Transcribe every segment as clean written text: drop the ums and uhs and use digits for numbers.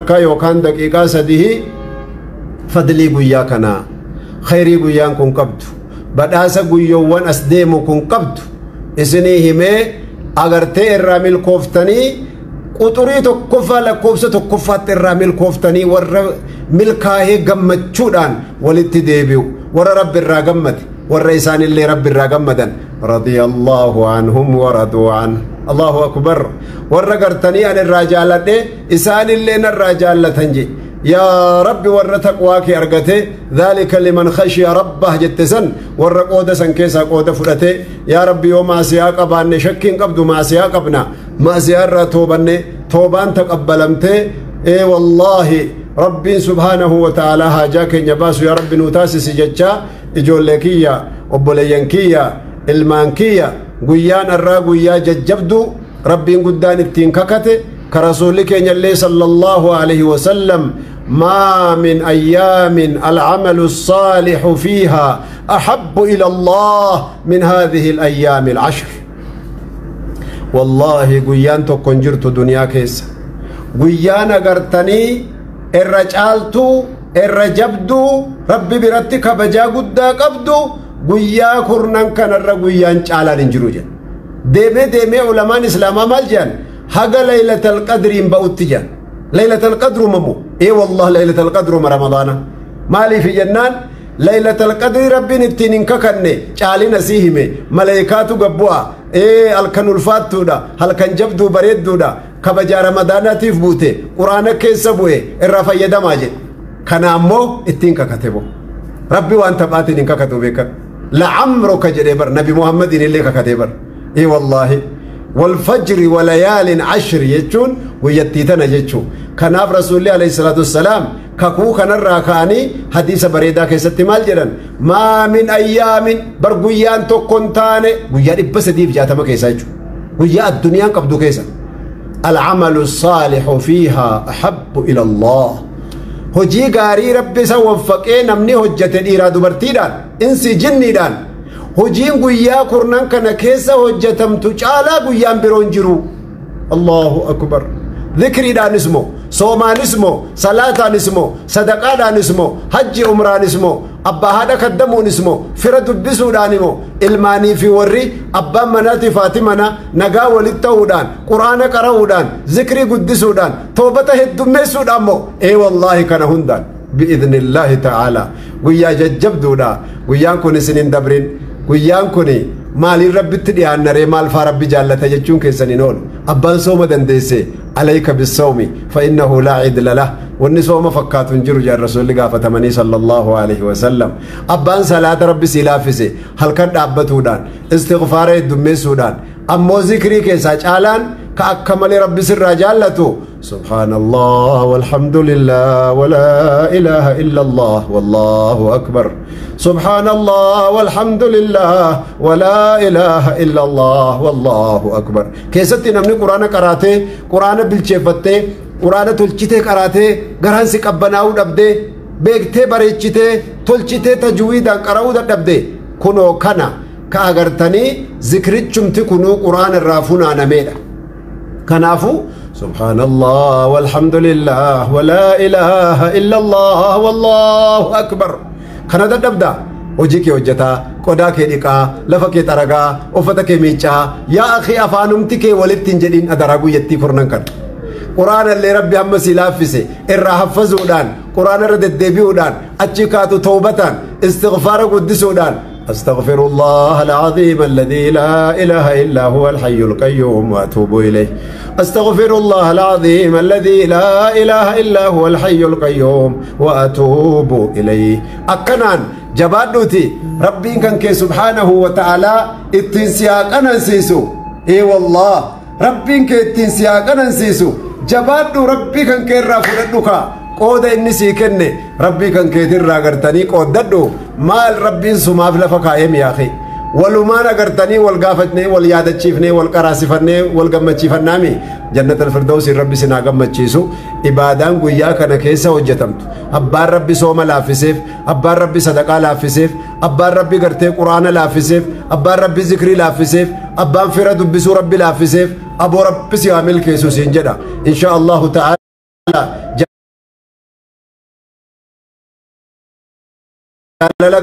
Takka yookaan daqiiqaa 3 fadlii guyyaa kanaa, khayrii guyyaan kun qabdu, badhaasa guyyoowwan as deemu kun qabdu isinii himee agartee irraa milkooftanii quxurii tokkoffaa lakkoofsa tokkoffaatti irraa milkooftanii warra milkaa'ee gammachuudhaan walitti deebi'u, warra Rabbi irraa gammade, warra isaanillee Rabbi irraa gammadan, radiyallahu anhum wa raduu an. Allahu akbar. Warra gartanii an irraa jaalladhe, isaanillee narraa jaallatan je. Yaa Rabbi, warra taqwaa kee argate, dhalika liman khashiya rabbah jette san, warra qooda san keessaa qooda fudhate. Yaa Rabbi, yoo maasiyaa qabaanne, shakkiin qabdu maasiyaa qabna, maasiyaa irraa toobanne, toobaan taqabbalamte, ee wallaahi Rabbiin subhaanahu wa ta'aalaa haajaa keenya baasu yaa Rabbi nuu taasisi jechaa, ijoollee kiyya, obboleeyyan kiyya, ilmaan kiyya, guyyaan arraa guyyaa jajjabduu Rabbiin guddaan ittiin kakate, ka rasuulli keenya illee sallallahu alaihi wasallam ما من أيام العمل الصالح فيها أحب إلى الله من هذه الأيام العشر. والله guyyaan tokko hin jirtu duniyaa keessa guyyaan agartanii irra caaltuu, irra jabduu, Rabbi biratti kabajaa guddaa qabdu guyyaa kurnan kanarra guyyaan caalaan hin jiru jedha. Deemee deemee ulamaan islaamaa maal jedhan? Haga laylatal qadriin ba'utti jedhan. Laylatal qadrumamu? Ee wallah, laylatal qadruma Ramadaana. Maaliif jennaan, laylatal qadrii Rabbiin ittiin hin kakanne, caalina sii hime, maleeykaatu gabbu'a, ee halkan ulfaattuudha, halkan jabduu bareedduudha, kabajaa Ramadaanaatiif buute, Quraana keessa bu'e, irraa fayyadamaa jedhe. Kana ammoo ittiin kakate bo. Rabbi waan taphaatiin hin kakatu beekan. La'amruka jedhee bar, Nabi Muhammadiin illee kakatee bar. Ee wallaahi, والفجر وليال عشر jechuun guyyattii tana jechuu. Kanaaf rasuulli alayhi salaatu wassalaam kakuu kanarraa ka'anii hadiisa bareedaa keessatti maal jedhan? ما من أيام, bar guyyaan tokko hin taane guyyaa 360 keessaa jechuudha, guyyaa addunyaan qabdu keessa, العمل الصالح فيها أحب إلى الله, hojii gaarii Rabbi isa waffaqee namni hojjete, dhiiraa dubartiidhaan, insi jinniidhaan, hojiin guyyaa kurnan kana keessa hojjetamtu caalaa guyyaan biroon jiru. Allahu akbar. Zikriidhaanis moo, soomaanis moo, salaataanis moo, sadaqaadhaanis moo, hajji umraanis moo, abbaa haadha kaddamuunis moo, fira dubbisuudhaan moo, ilmaanii fi warri abbaan manaatiif haati mana nagaa walitti ta'uudhaan, Quraana qara'uudhaan, zikrii guddisuudhaan, toobata heddummeessuudhaan moo, ee wallaahi kana hundaan بإذن الله تعالى guyyaa jajjabduudha. Guyyaan kun isin hin dabrin. Guyyaan kun maaliin Rabbitti dhiyaannaree, maal faa Rabbi jaallata jechuun keessan hin oolu. Abbaan sooma dandeesse, عليك بالصوم فإنه لا عدل له, wanni sooma fakkaatu hin jiru jedhan rasuulli gaafatamanii sallallahu alaihi wasallam. Abbaan salaata Rabbi sii laaffise, halkan dhaabbatuudhaan, istighfaara heddummeessuudhaan, ammoo zikrii keessaa caalaan ka akka malee Rabbi sirraa jaallatu سبحان الله والحمد لله ولا إله إلا الله والله أكبر، سبحان الله والحمد لله ولا إله إلا الله والله أكبر keessatti namni Quraana qaraatee, Quraana bilcheeffattee, Quraana tolchitee qaraatee, garaan si qabbanaa'uu dhabdee, beektee bareechitee tolchitee tajwiidaan qara'uu dadhabde, kunoo kana ka agartanii zikrichumti kunuu Quraana irraa funaanameedha. Kanaafu سبحان الله والحمد لله ولا إله إلا الله والله أكبر kana dadhabda, hojii kee hojjetaa, qodaa kee dhiqaa, lafa kee xaragaa, uffata kee miicaa, yaa akhi, afaanumti kee walitti hin jedhin adaraa. Guyyattii kurnan kana Quraana illee Rabbi hamma si laaffise irraa haffazuudhaan, Quraana irra deddeebi'uudhaan, achi kaatu tawbataan istighfaara guddisuudhaan, أستغفر الله العظيم الذي لا إله إلا هو الحي القيوم وأتوب إليه، أستغفر الله العظيم الذي لا إله إلا هو الحي القيوم وأتوب إليه. Akkanaan jabaadhuuti Rabbiin kan kee subhaanahu wa ta'aalaa ittiin si haa qanansiisu. Ee wallah, Rabbiin kee ittiin si haa qanansiisu. Jabaadhu, Rabbii kan kee irraa fudhadhu kaa. Qooda inni sii kenne Rabbii kan keetirraa gartanii qooddadhu. Maal Rabbiin sumaaf lafa kaa'ee miyaaqe? Walumaan agartanii wal gaafatnee, wal yaadachiifnee, wal qaraasifannee, wal gammachiifannaami. Jannat alfirdawsiin Rabbi sinaa gammachiisu. Ibaadaan guyyaa kana keessa hojjetamtu, abbaan Rabbi sooma laaffiseef, abbaan Rabbi sadaqaa laaffiseef, abbaan Rabbi gartee Quraana laaffiseef, abbaan Rabbi zikrii laaffiseef, abbaan fira dubbisuu Rabbi laaffiseef, aboo Rabbi si haa milkeessu siin jedha insha Allahu ta'ala. Jaalala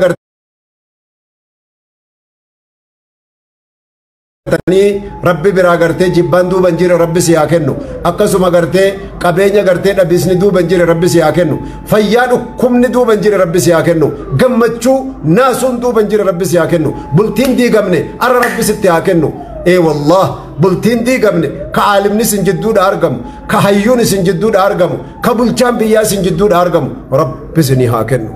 gartanii rabbi biraa gartee jibbaan duuban jire rabbi si haa kennu. Akkasuma gartee qabeenya gartee dhabisni duuban jire rabbi si haa kennu. Fayyaa dhukkubni duuban jire rabbi si haa kennu. Gammachuu naasuun duuban jire rabbi si haa kennu. Bultiin diigamne arra rabbi sitti haa kennu. Ee wallah, bultiin diigamne ka aalimni isin jidduudha argamu, ka hayyuun isin jidduudha argamu, ka bulchaan biyyaa isin jidduudha argamu rabbi isinii haa kennu.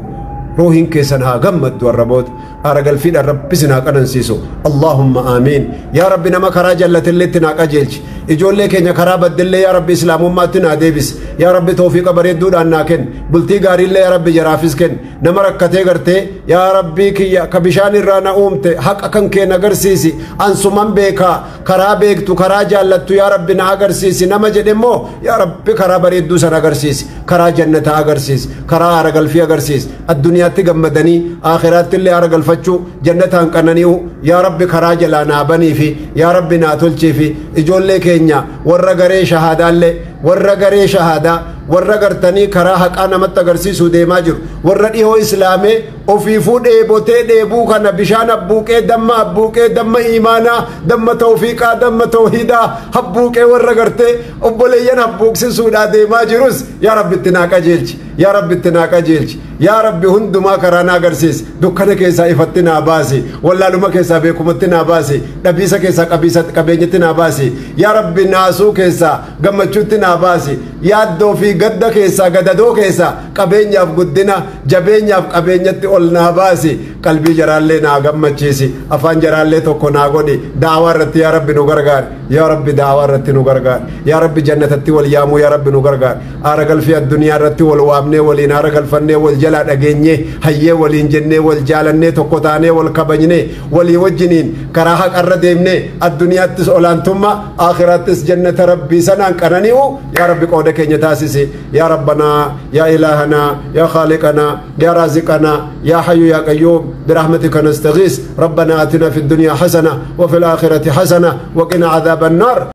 Ruuhiin keessan haa gammaddu arraboota aara galfiidhaan rabbi isin haa qanansiisu. Allaahumma aamiin. Yaa rabbi, nama karaa jallatillee naa qajeelchi. Ijoollee keenya karaa baddillee yaa rabbi islaamummaatti naa deebisi. Yaa rabbi, toofiiqa bareedduudhaan naa kenni. Bultii gaariillee yaa rabbi jaraafis kenni. Nama rakkatee gartee, yaa rabbii kiyya, ka bishaan irraa na uumte, haqa kan kee na agarsiisi, ansuman beekaa, karaa beektu, karaa jaallattu yaa rabbi na agarsiisi nama jedhe immoo, yaa rabbi karaa bareedduu san agarsiisi, karaa jannataa agarsiisi, karaa aara galfii agarsiisi. Addunyaatti gammadanii aakhiraatti illee aara galfachuu, jannataan qanani'u yaa rabbi karaa jalaa naa banii fi yaa rabbi naa tolchii fi ijoollee keenya warra garee shahaadaallee, warra garee shahaadaa, warra gartanii karaa haqaa namatti agarsiisuu deemaa jiru, warra dhihoo islaamee ofiifuu dheebotee dheebuu kana bishaan abbuuqee, damma abbuuqee, damma iimaanaa, damma tawfiiqaa, damma tawhiidaa habbuuqee, warra gartee obboleeyyan habbuuqsisuudhaa deemaa jirus yaa rabbi itti naa qajeelchi. Yaa rabbi itti naa qajeelchi. Yaa rabbi, hundumaa karaa naa agarsiisi. Dukkana keessaa ifatti naa baasi, wallaaluma keessaa beekumatti naa baasi, dhabiisa keessaa qabeenyatti naa baasi. Yaa rabbi, naasuu keessaa gammachuutti naa baasi. Yaaddoo fi gadda keessaa, gadadoo keessaa qabeenyaaf guddina, jabeenyaaf qabeenyatti ol naa baasi. Qalbii jaraallee naa gammachiisi, afaan jaraallee tokko naa godhi. Daawaa irratti yaa rabbi nu gargaari. Yaa rabbi, daawaa irratti nu gargaari. Yaa rabbi, jannatatti wal yaamuu yaa rabbi nu gargaari. Aara galfii addunyaa irratti wal waamnee, waliin aara galfannee, wal jalaa dhageenyee, hayyee waliin jennee, wal jaalannee, tokko taanee, wal kabajnee, walii wajjiniin karaa haqarra deemnee, addunyaattis olaantummaa, aakhiraattis jannata rabbii sanaan qanani'u yaa rabbi qooda keenya taasisi. Yaa rabbanaa, yaa ilaahanaa, yaa khaaliqanaa, yaa raaziqanaa, yaa hayyu yaa qayyuum, برحمتك نستغيث. ربنا آتنا في الدنيا حسنة وفي الآخرة حسنة وقنا عذاب النار.